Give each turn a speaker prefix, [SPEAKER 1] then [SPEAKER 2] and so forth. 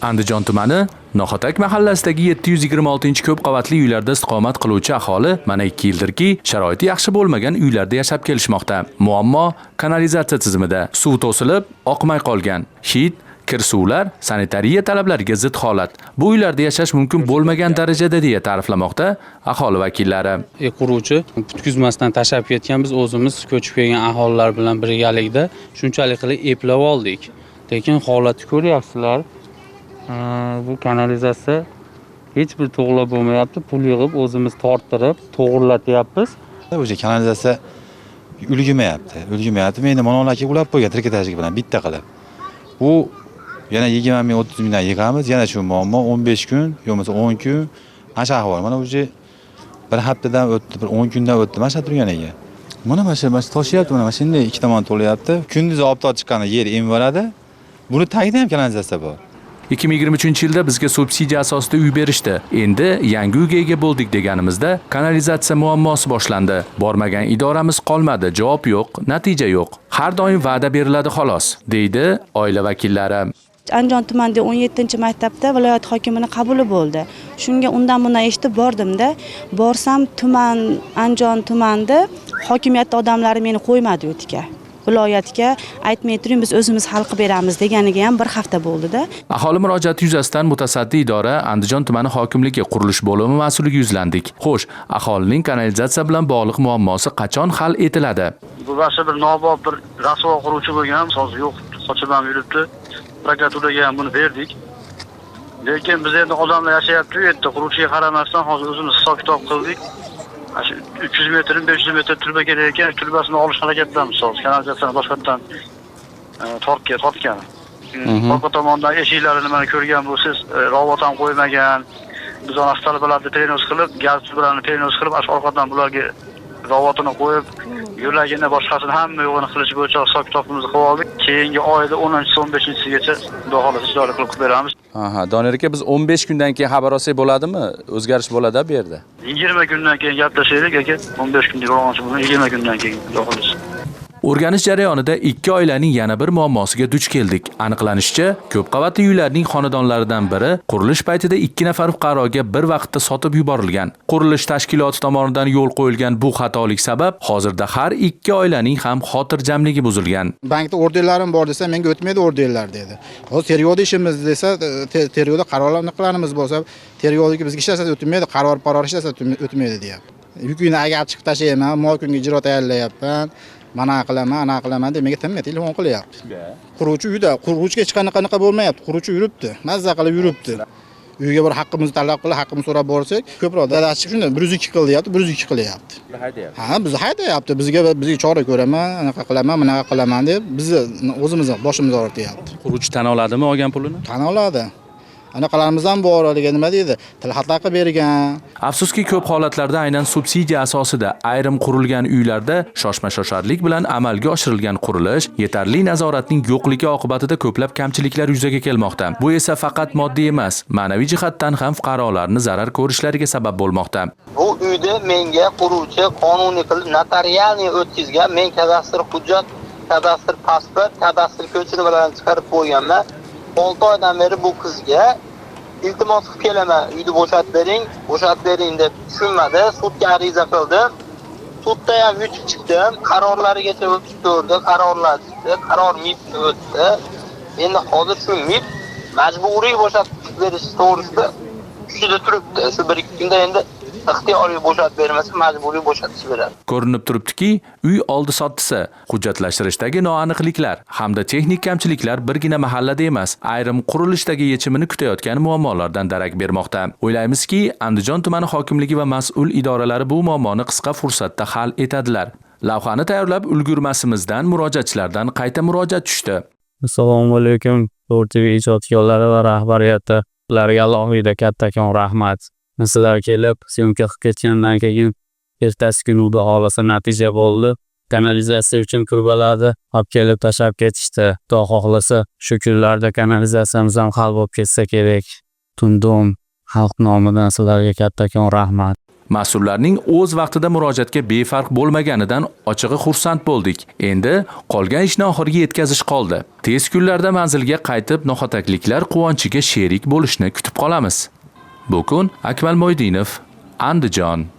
[SPEAKER 1] Andijon tumani Noxotak mahallasidagi 726 ko'p qavatli uylarda istiqomat qiluvchi aholi mana 2 yildirki sharoiti yaxshi bo'lmagan uylarda yashab kelishmoqda. Muammo kanalizatsiya tizimida. Suv to'silib, oqmay qolgan. Hid, kir suvlar sanitariya talablariga zid holat. Bu uylarda yashash mumkin bo'lmagan darajada, deya ta'riflamoqda aholi vakillari.
[SPEAKER 2] Quruvchi bitkazmasdan tashlab ketgan. Biz o'zimiz ko'chib kelgan aholilar bilan birgalikda shunchalik qilib eplab oldik. Lekin holatni ko'ryapsizlar. Bu kanalizatsiya hech bir to'g'rilab bo'lmayapti. Pul yig'ib o'zimiz torttirib to'g'irlatyapmiz.
[SPEAKER 3] O'sha kanalizatsiya ulgurmayapti. Ulgurmayapti. Meni mana aka ulab qo'ygan trikotajga bilan bitta qilib. Bu yana 20 ming, 30 mingdan yig'amiz. Yana shu muammo 15 kun, yo bo'lmasa 10 kun. Mana shu ahvol. Mana уже bir haftadan o'tdi, bir 10 kundan o'tdi. Mana shu turganiga. Mana shu toshyapti, mana shunday ikki tomon to'layapti. Kunduzi oftob chiqqanda yer emib oladi. Buni tagida ham kanalizatsiya bor.
[SPEAKER 1] 2023-yilda bizga subsidiya asosida uy berishdi. Endi yangi uyga ega bo'ldik deganimizda kanalizatsiya muammosi boshlandi. Bormagan idoramiz qolmadi, javob yo'q, natija yo'q. Har doim va'da beriladi xolos, deydi oila vakillari.
[SPEAKER 4] Andijon tumanida 17-maktabda viloyat hokimini qabuli bo'ldi. Shunga undan bundan eshitib bordimda. Borsam, tuman, Andijon tumanida hokimiyat odamlari meni qo'ymadi u yerga. Viloyatga aytmay turing, biz o'zimiz hal qilib beramiz deganiga ham bir hafta bo'ldi-da.
[SPEAKER 1] Aholi murojaati yuzasidan mutasaddi idora, Andijon tumani hokimligi qurilish bo'limi mas'uliga yuzlandik. Xo'sh, aholining kanalizatsiya bilan bog'liq muammosi qachon hal etiladi?
[SPEAKER 5] Bu boshqa bir nobop, bir rasvo quruvchi bo'lgan, so'z yo'q, qochib ham yuribdi. Prokuraturaga ham buni berdik. Lekin biz endi odamlar yashayapti u yerda, quruvchiga qaramasdan hozir o'zimiz hisob kitob qildik. Mana shu 300 metr, 500 metr truba kerak ekan, trubasini olish harakatidamiz hozir. Kanalizatsiyani boshqatdan tortgan. Orqa tomondan eshiklarini mana ko'rgan bo'lsangiz, robot ham qo'ymagan. Biz ana stolbalarni перенос qilib, gaz trubalarni перенос qilib, shu orqadan bularga robotini qo'yib, yo'lagini, boshqasini, hamma yo'g'ini qilish bo'yicha hisob kitobimizni qilib oldik. Keyingi oyda 10 15-sigacha, xudo xohlasa, chiroyli qilib qilib beramiz.
[SPEAKER 1] Aha, Doniyor aka, biz 15 kundan keyin xabar olsak bo'ladimi? O'zgarish bo'ladi bu yerda.
[SPEAKER 5] 20 kundan keyin gaplashaylik, aka. 15 kun deb olmoqchi bo'lgan, 20 kundan keyin, xudo xohlasa.
[SPEAKER 1] O'rganish jarayonida ikki oilaning yana bir muammosiga duch keldik. Aniqlanishicha, ko'p qavatli uylarning xonadonlaridan biri qurilish paytida ikki nafar fuqaroga bir vaqtda sotib yuborilgan. Qurilish tashkiloti tomonidan yo'l qo'yilgan bu xatolik sabab hozirda har ikki oilaning ham xotirjamligi buzilgan.
[SPEAKER 6] Bankda orderlarim bor desa, menga o'tmaydi orderlar dedi. Hozir tergovda ishimiz desa, tergovda qarorlarimiz bo'lsa, tergovdagi bizga hech narsa o'tmaydi, qaror paror hech narsa o'tmaydi deyapti. Yukini agar chiqib tashlayman, moy kunga ijro tayyorlayapman, mana qilaman, ana qilaman deb menga tinmay telefon qilyapti. Quruvchi uyda, quruvchiga hech qanaqa qanaqa bo'lmayapti, quruvchi yuribdi, mazza qilib yuribdi. Uyga bir haqqimizni talab qilib, haqqimizni so'rab borsak, ko'proq dadasi shunda 102 qil deyapti, 102 qilyapti. Ha, bizni haydayapti, bizga chora ko'raman, anaqa qilaman, bunaqa qilaman deb bizni o'zimizni boshimizni og'rityapti.
[SPEAKER 1] Quruvchi tan oladimi olgan pulini?
[SPEAKER 6] Tan oladi. Anaqalarimiz ham bor, haligi nima deydi, tilxatlar qilib bergan.
[SPEAKER 1] Afsuski, ko'p holatlarda aynan subsidiya asosida ayrim qurilgan uylarda shoshma-shosharlik bilan amalga oshirilgan qurilish yetarli nazoratning yo'qligi oqibatida ko'plab kamchiliklar yuzaga kelmoqda. Bu esa faqat moddiy emas, ma'naviy jihatdan ham fuqarolarni zarar ko'rishlariga sabab bo'lmoqda.
[SPEAKER 7] Bu uyda menga quruvchi qonuniy qilib нотариальный o'tkazgan. Men kadastr hujjat, kadastr pasport, kadastr ko'chirmalarni chiqarib qo'yganman. 6 oydan beri bu qizga iltimos qilib kelaman, uyni bo'shatib bering, bo'shatib bering deb. Tushunmadi. Sudga ariza qildim. Sudda ham yutib chiqdim. Qarorlarigacha o'tib ko'rdi, qarorlar chiqdi, qaror MIB o'tdi. Endi hozir shu MIB majburiy bo'shatib berish to'g'risida kuchida turibdi. Shu 1-2 kunda endi ixtiyoriy bo'shatib bermasa, majburiy bo'shatib beradi.
[SPEAKER 1] Ko'rinib turibdiki, uy oldi-sottisi, hujjatlashtirishdagi noaniqliklar hamda texnik kamchiliklar birgina mahallada emas, ayrim qurilishdagi yechimini kutayotgan muammolardan darak bermoqda. O'ylaymizki, Andijon tumani hokimligi va mas'ul idoralari bu muammoni qisqa fursatda hal etadilar. Lavhani tayyorlab ulgurmasimizdan murojaatchilardan qayta murojaat tushdi.
[SPEAKER 2] Assalomu alaykum, To'rt TV ijodkorlari va rahbariyati. Ularga alohida kattakon rahmat. Sizlar kelib съёмка qilib ketgandan keyin ertasi kuni, xudo xohlasa, natija bo'ldi. Kanalizatsiya uchun trubalarni olib kelib tashlab ketishdi. Xudo xohlasa, shu kunlarda kanalizatsiyamiz ham hal bo'lib ketsa kerak. Tundom xalq nomidan sizlarga kattakon rahmat.
[SPEAKER 1] Mas'ullarning o'z vaqtida murojaatga befarq bo'lmaganidan ochig'i xursand bo'ldik. Endi qolgan ishni oxiriga yetkazish qoldi. Tez kunlarda manzilga qaytib noxatakliklar quvonchiga sherik bo'lishni kutib qolamiz. Bu kun Akmal Mo'ydinov, Andijon.